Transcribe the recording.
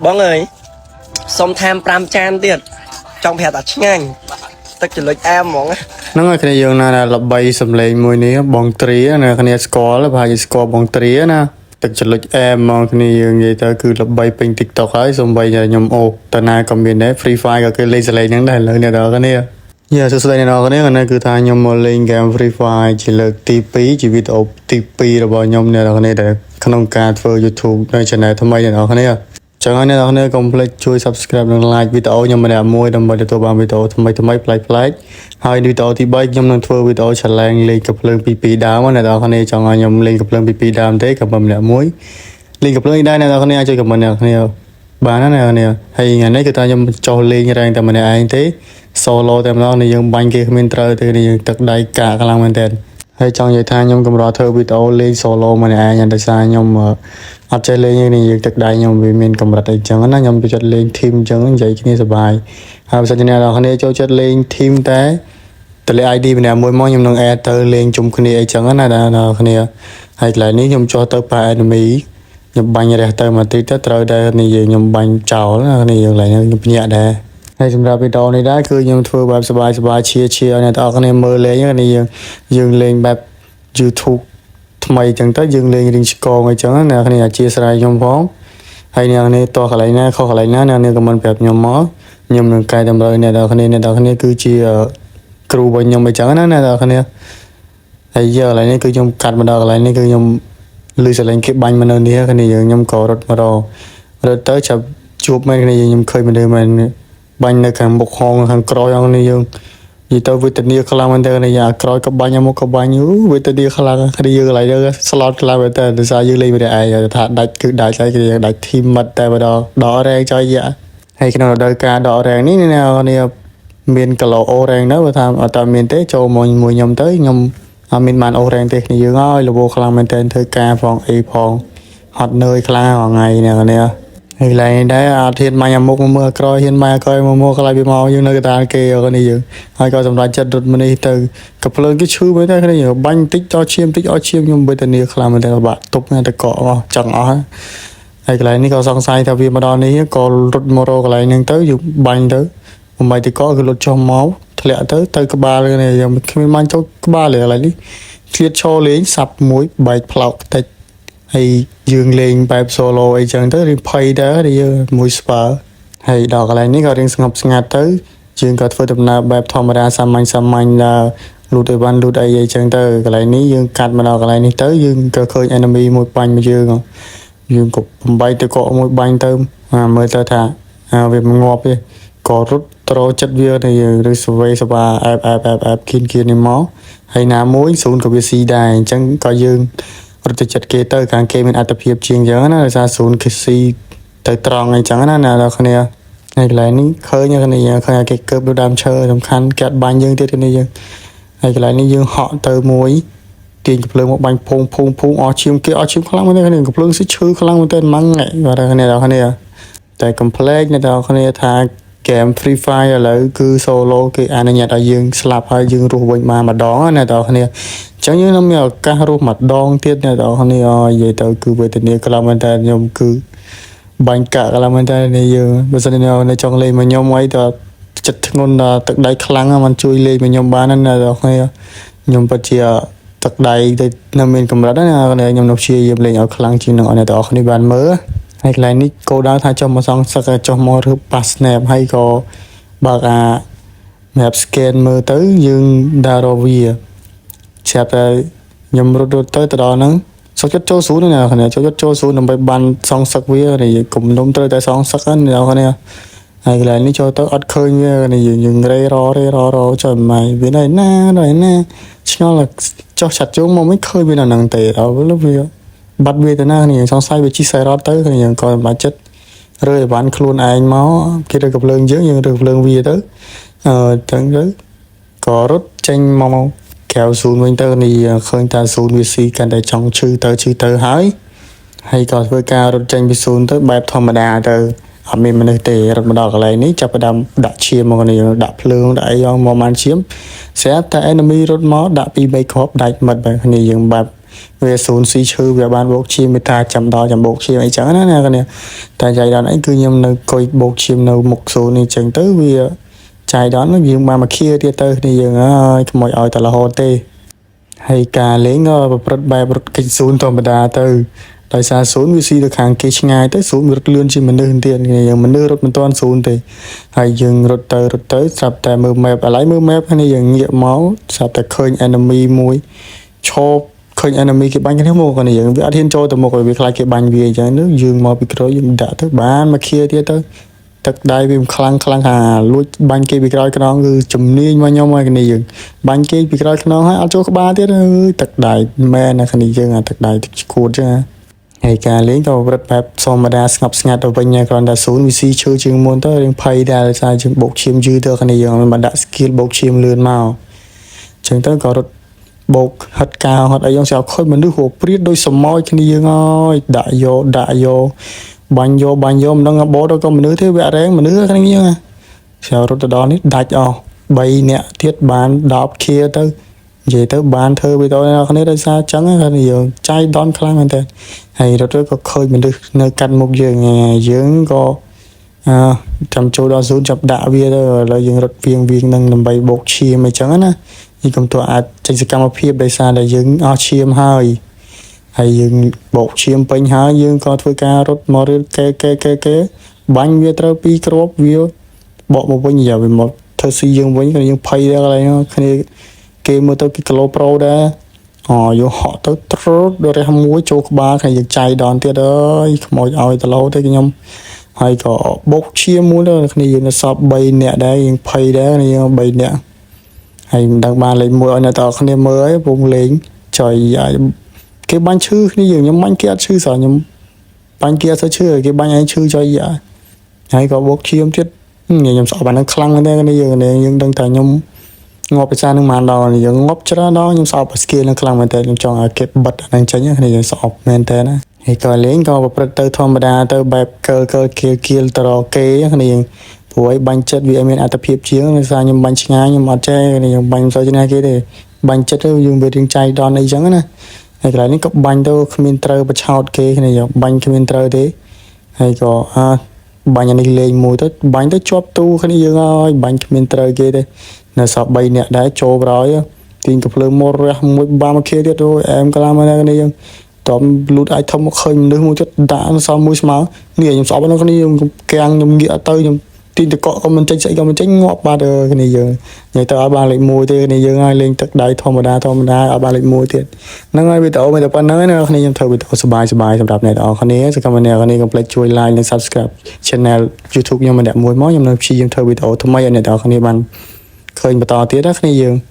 បងអើយសុំថែម5ចានទៀតចង់ប្រាប់ថាឆ្ងាញ់ទឹកចលុចអែមហ្មងណា ហ្នឹងហើយគ្នាយើងណាដែលល្បីសំឡេងមួយនេះបងទ្រាណាគ្នាស្គាល់ប្រហែលជាស្គាល់បងទ្រាណាទឹកចលុចអែមមកគ្នាយើងនិយាយទៅគឺល្បីពេញ TikTok ហើយសំបីតែខ្ញុំអូតាណាក៏មានដែរ Free Fire ក៏គេលេងសលេងហ្នឹងដែរឥឡូវអ្នកនរគ្នាយ៉ាសួស្តីអ្នកនរគ្នានេះគឺថាខ្ញុំមកលេង game Free Fire ជាលើកទី2ជាវីដេអូទី2របស់ខ្ញុំអ្នកនរគ្នាដែលក្នុងការធ្វើ YouTube នៅ channel ថ្មីអ្នកនរគ្នាចឹងហើយអ្នកនរគ្នាកុំភ្លេចជួយ Subscribe និង Like វីដេអូខ្ញុំម្នាក់មួយដើម្បីទទួលបានវីដេអូថ្មីថ្មីប្លែកៗហើយវីដេអូទី3ខ្ញុំនឹងធ្វើវីដេអូ challenge លេងកំភ្លើងពីពីរដើមអ្នកនរគ្នាចង់ឲ្យខ្ញុំលេងកំភ្លើងពីពីរដើមទេ comment ម្នាក់មួយលេងកំភ្លើងនេះដែរអ្នកនរគ្នាអាចជួយ comment អ្នកនរគ្នាបានណាអ្នកនរគ្នាហើយថ្ងៃនេះគឺថាខ្ញុំចុះលេង rank តែម្នាក់ឯងទេ solo តែម្ដងនេះយើងបាញ់គេគ្មានត្រូវទេនេះយើងទឹកដៃកាកខ្លាំងមែនទែនហើយចង់និយាយថាខ្ញុំកម្រធ្វើវីដេអូលេង solo ម្នាក់ឯងដោយសារខ្ញុំអត់ចេះលេងទេនេះយើងទឹកដៃខ្ញុំវាមានកម្រិតអីចឹងណាខ្ញុំចូលចិត្តលេង team ចឹងនិយាយគ្នាសប្បាយហើយបើសិនជាអ្នកនរគ្នាចូលចិត្តលេង team តែទម្លាក់ ID ម្នាក់មួយមកខ្ញុំនឹង add ទៅលេងជុំគ្នាអីចឹងណាអ្នកនរគ្នាហើយកន្លែងនេះខ្ញុំចុះទៅប៉ា enemy ខ្ញុំបាញ់រះទៅមកតិចទៅត្រូវតែនេះយើងខ្ញុំបាញ់ចោលណានេះយើងកន្លែងនេះខ្ញុំភ្ញាក់ដែរហើយសម្រាប់វីដេអូនេះដែរគឺខ្ញុំធ្វើបែបសប្បាយសប្បាយឈៀឈៀឲ្យអ្នកទាំងអស់គ្នាមើលលេងនេះយើងយើងលេងបែប YouTube ថ្មីចឹងទៅយើងលេងរៀងឆ្កងអីចឹងណាអ្នកគ្នាអធិស្ឋានខ្ញុំផងហើយអ្នកគ្នាតោះកន្លែងណាខុសកន្លែងណាអ្នកគ្នា comment ប្រាប់ខ្ញុំមកខ្ញុំនឹងកែតម្រូវអ្នកទាំងគ្នាអ្នកទាំងគ្នាគឺជាគ្រូរបស់ខ្ញុំអីចឹងណាអ្នកទាំងគ្នាហើយយកកន្លែងនេះគឺខ្ញុំកាត់មកដល់កន្លែងនេះគឺខ្ញុំឮសលេងគេបាញ់មកនៅនេះគ្នាយើងខ្ញុំក៏រត់មករត់ទៅចាប់ជួបមែនគ្នាយើងខ្ញុំឃើញមនុស្សមែនបាញ់នៅខាងមុខហងខាងក្រោយហងនេះយើងនិយាយទៅវេទនាខ្លាំងមែនតើនេះអាក្រោយក៏បាញ់មុខក៏បាញ់អូវេទនាខ្លាំងគ្នាយើងកន្លែងនេះស្លតខ្លាំងមែនតើដោយសារយើងលេងម្នាក់ឯងថាដាច់គឺដាច់ហើយគ្នាដាច់ team មិត្តតែម្ដងដករែងចោលយ៉ាហើយក្នុងរដូវកាលដក rank នេះអ្នកនេះមានគីឡូអូ rank នៅបើថាអត់តមានទេចូលមកមួយខ្ញុំទៅខ្ញុំអត់មានបានអូ rank ទេគ្នាយើងហើយលវខ្លាំងមែនតើធ្វើការផងអីផងហត់នឿយខ្លាំងរាល់ថ្ងៃអ្នកនេះហើយកន្លែងនេះដែរអត់ហ៊ានបាញ់អាមុខមកមើលក្រោយហ៊ានបាញ់ក្រោយមកមកខ្លាចវាមកយើងនៅកណ្ដាលគេនេះយើងហើយក៏សម្រេចចិត្តរត់មកនេះទៅកភ្លើងគេឈឺមែនទេគ្នាយើងបាញ់តិចតឈាមតិចអស់ឈាមខ្ញុំវេទនាខ្លាំងមែនទេបាក់ទប់តកកអស់ចង់អស់ហើយកន្លែងនេះក៏សង្ស័យថាវាមកដល់នេះក៏រត់មករកកន្លែងហ្នឹងទៅយើងបាញ់ទៅបំបីតកគឺលុតចុះមកធ្លាក់ទៅទៅក្បាលនេះយើងគ្មានបាញ់ចូលក្បាលទេកន្លែងនេះឃ្លាតឈរលេងសាប់មួយបែកផ្លោកតិចហើយយើងលេងបែប solo អីចឹងទៅរៀងភ័យដែរយើងមួយស្បើហើយដល់កន្លែងនេះក៏រៀងស្ងប់ស្ងាត់ទៅយើងក៏ធ្វើដំណើរបែបធម្មតាសាមញ្ញសាមញ្ញដល់លូតអីវ៉ាន់លូតអីអីចឹងទៅកន្លែងនេះយើងកាត់មកដល់កន្លែងនេះទៅយើងក៏ឃើញ enemy មួយបាញ់មកយើងយើងក៏បំបីទៅកកមួយបាញ់ទៅមើលទៅថាវាមិនងាប់ទេក៏រត់ត្រចិត្តវានេះយើងឬសវេសបាអែបអែបអែបអែបគៀនគៀននេះមកហើយណាមួយសូនក៏វាស៊ីដែរអញ្ចឹងក៏យើងរត់ទៅចិត្តគេទៅខាងគេមានអត្ថភាពជាងអញ្ចឹងណាដោយសារសូនគេស៊ីទៅត្រង់អីចឹងណាអ្នកនរគ្នាហើយកន្លែងនេះឃើញគ្នាយើងឃើញគេកើបដូចដើមឈើសំខាន់គេអត់បាញ់យើងទៀតគ្នាយើងហើយកន្លែងនេះយើងហក់ទៅមួយទាញកំភ្លើងមកបាញ់ភងភងភងអស់ឈាមគេអស់ឈាមខ្លាំងមែនទេគ្នាកំភ្លើងស៊ីឈឺខ្លាំងមែនទេម៉ាំងបាទគ្នាអ្នកគ្នាតែកុំភ្លេចអ្នកនរគ្នាថា game Free Fire ឥឡូវគឺ solo គេអនុញ្ញាតឲ្យយើងស្លាប់ហើយយើងរស់វិញបានម្ដងណាអ្នកនរគ្នាអញ្ចឹងយើងនឹងមានឱកាសរស់ម្ដងទៀតអ្នកនរគ្នាអនិយាយទៅគឺវេទនាខ្លាំងមែនតើខ្ញុំគឺបាញ់កាក់ខ្លាំងមែនតើនេះយើងបើសិនជាអ្នកចង់លេងមកខ្ញុំអីតើចិត្តធ្ងន់ដល់ទឹកដៃខ្លាំងมันជួយលេងមកខ្ញុំបានណាអ្នកនរគ្នាខ្ញុំពិតជាទឹកដៃទៅនៅមានកម្រិតណាខ្ញុំនៅព្យាយាមលេងឲ្យខ្លាំងជាងនឹងឲ្យអ្នកទាំងអស់គ្នាបានមើលហើយកន្លែងនេះគោលដៅថាចុះមកសងសឹកចុះមករើប៉ា snap ហើយក៏បើកអា map scan មើលទៅយើងដើររកវាស្រាប់តែខ្ញុំរត់រត់ទៅទៅដល់ហ្នឹងសុខចិត្តចូល zone ណាគ្នាចូលចិត្តចូល zone ដើម្បីបានសងសឹកវានេះគុំនុំត្រូវតែសងសឹកណាអ្នកគ្នាហើយកន្លែងនេះចូលទៅអត់ឃើញវានេះយើងយើងរេររេររចុះម៉ៃវានៅណានៅណាឆ្ងល់ចុះឆាត់ជុំមកមិនឃើញវានៅហ្នឹងទេដល់វាបាត់វាទៅណានេះសង្ស័យវាជិះសៃរត់ទៅគ្នាយើងក៏សម្រេចចិត្តរើអីវ៉ាន់ខ្លួនឯងមកគេរើកំភ្លើងយើងយើងរើកំភ្លើងវាទៅអឺចឹងទៅក៏រត់ចេញមកក្រៅ zone វិញទៅនេះឃើញថា zone វាស៊ីកាន់តែចង់ឈឺទៅឈឺទៅហើយហើយក៏ធ្វើការរត់ចេញពី zone ទៅបែបធម្មតាទៅអត់មានមនុស្សទេរត់មកដល់កន្លែងនេះចាប់ផ្ដើមដាក់ឈាមមកនេះដាក់ភ្លើងដាក់អីមកបានឈាមស្រាប់តែ enemy រត់មកដាក់ពី3គ្រាប់ដាច់មិត្តបែបគ្នាយើងបែប វា zone ស៊ីឈឺវាបានបោកឈាមវាថាចាំដល់ចាំបោកឈាមអីចឹងណាអ្នកគ្នាតែចៃដន្យអីគឺខ្ញុំនៅកុយបោកឈាមនៅមុខ zone នេះចឹងទៅវាចៃដន្យយើងបានមកខៀទៀតទៅគ្នាយើងអើយក្មួយឲ្យតែរហូតទេហើយការលេងក៏ប្រព្រឹត្តបែបរត់គេច zone ធម្មតាទៅដោយសារ zone វាស៊ីទៅខាងគេឆ្ងាយទៅ zone វារត់លឿនជាងមនុស្សទៀតគ្នាយើងមនុស្សរត់មិនទាន់ zone ទេហើយយើងរត់ទៅរត់ទៅស្រាប់តែមើល map ឥឡូវមើល map គ្នាយើងងាកមកស្រាប់តែឃើញ enemy មួយឈប់ឃើញ enemy គេបាញ់គ្នាមកគ្នាយើងវាអត់ហ៊ានចូលទៅមុខវាខ្លាចគេបាញ់វាអញ្ចឹងទៅយើងមកពីក្រោយយើងដាក់ទៅបានមកខៀទៀតទៅទឹកដៃវាខ្លាំងខ្លាំងថាលួចបាញ់គេពីក្រោយខ្នងគឺជំនាញមកខ្ញុំហើយគ្នាយើងបាញ់គេពីក្រោយខ្នងហើយអត់ចូលក្បាលទៀតអើយទឹកដៃមែនណាគ្នាយើងអាទឹកដៃទឹកឈួតចឹងណាហើយការលេងក៏ប្រព្រឹត្តបែបធម្មតាស្ងប់ស្ងាត់ទៅវិញគ្រាន់តែ zone វាស៊ីឈើជាងមុនទៅរៀងភ័យដែរដោយសារជាងបុកឈាមយឺតទៅគ្នាយើងមិនដាក់ skill បុកឈាមលឿនមកចឹងទៅក៏រត់បោកហិតកាវហត់អីយ៉ាងស្រាប់ខូចមនុស្សហួព្រាតដោយសមោចគ្នាយើងអើយដាក់យកដាក់យកបាញ់យកបាញ់យកមិនដឹងបោទៅក៏មនុស្សទេវាអត់រែងមនុស្សគ្នាយើងស្រាប់រត់ទៅដល់នេះដាច់អស់3នាក់ទៀតបាន10ខៀទៅនិយាយទៅបានធ្វើវីដេអូអ្នកគ្នាដោយសារចឹងគ្នាយើងចាយដនខ្លាំងមែនតើហើយរត់ទៅក៏ឃើញមនុស្សនៅកាត់មុខយើងយើងក៏អឺចាំចូលដល់ zone ចាប់ដាក់វាទៅឥឡូវយើងរត់វៀងវៀងនឹងដើម្បីបោកឈាមអីចឹងណានេះកុំទោះអាចចេញសកម្មភាពដោយសារតែយើងអស់ឈាមហើយហើយយើងបោកឈាមពេញហើយយើងក៏ធ្វើការរត់មករឿកែកែកែកែបាញ់វាត្រូវពីរគ្រាប់វាបកមកវិញយ៉ាវាមកធ្វើស៊ីយើងវិញគ្នាយើងភ័យដែរកន្លែងហ្នឹងគ្នាគេមើលទៅគេគីឡូប្រូដែរអូយកហក់ទៅត្រុតដល់រះមួយចូលក្បាលគ្នាយើងចៃដនទៀតអើយខ្មោចឲ្យតឡូទេខ្ញុំហើយក៏បុកឈាមមួយទៅគ្នាយើងនៅសល់3នាក់ដែរយើងភ័យដែរគ្នាយើង3នាក់ហើយមិនដឹងបានលេខ1ឲ្យអ្នកតគ្នាមើលហើយពងលេងចុយឲ្យគេបាញ់ឈឺគ្នាយើងខ្ញុំបាញ់គេអត់ឈឺសោះខ្ញុំបាញ់គេអត់សូវឈឺគេបាញ់ឯងឈឺចុយហើយក៏បុកឈាមទៀតខ្ញុំស្អប់អាហ្នឹងខ្លាំងមែនទេគ្នាយើងយើងដឹងថាខ្ញុំងាប់ភាសានឹងមិនដល់យើងងាប់ច្រើនដល់ខ្ញុំស្អប់ skill នឹងខ្លាំងមែនតើខ្ញុំចង់ឲ្យគេបិទអាហ្នឹងចេញគ្នាយើងស្អប់មែនតើណាហើយក៏លេងក៏ប្រព្រឹត្តទៅធម្មតាទៅបែបកើកើគៀលគៀលតរគេគ្នាយើងព្រោះឲ្យបាញ់ចិត្តវាមានអត្ថភាពជាងដោយសារខ្ញុំបាញ់ឆ្ងាយខ្ញុំអត់ចេះខ្ញុំបាញ់មិនសូវឈ្នះគេទេបាញ់ចិត្តទៅយើងវារៀងចៃដនអីចឹងណាហើយកន្លែងនេះក៏បាញ់ទៅគ្មានត្រូវបឆោតគេគ្នាយើងបាញ់គ្មានត្រូវទេហើយក៏អាបាញ់អានេះលេងមួយទៅបាញ់ទៅជាប់ទូគ្នាយើងហើយបាញ់គ្មានត្រូវគេទេនៅសល់3នាក់ដែរចូលប្រយទាញកំភ្លើងមករះមួយបាមកខៀទៀតអូយអែមក្លាមណាស់គ្នាយើងតមលូតអាចធំមកឃើញមនុស្សមួយទៀតដាក់សល់មួយស្មើនេះខ្ញុំស្អប់នៅគ្នាខ្ញុំកាំងខ្ញុំងាកទៅខ្ញុំទាញតកកក៏មិនចេញស្អីក៏មិនចេញងាប់បាត់គ្នាយើងនិយាយទៅឲ្យបានលេខ1ទេគ្នាយើងឲ្យលេងទឹកដៃធម្មតាធម្មតាឲ្យបានលេខ1ទៀតហ្នឹងហើយវីដេអូមានតែប៉ុណ្្នឹងណាគ្នាខ្ញុំធ្វើវីដេអូសប្បាយសប្បាយសម្រាប់អ្នកទាំងអស់គ្នាសកម្មអ្នកគ្នាកុំភ្លេចជួយ like និង subscribe channel YouTube ខ្ញុំម្នាក់មួយមកខ្ញុំនឹងព្យាយាមធ្វើវីដេអូថ្មីឲ្យអ្នកទាំងអស់គ្នាបានឃើញបន្តទៀតណាគ្នាយើង។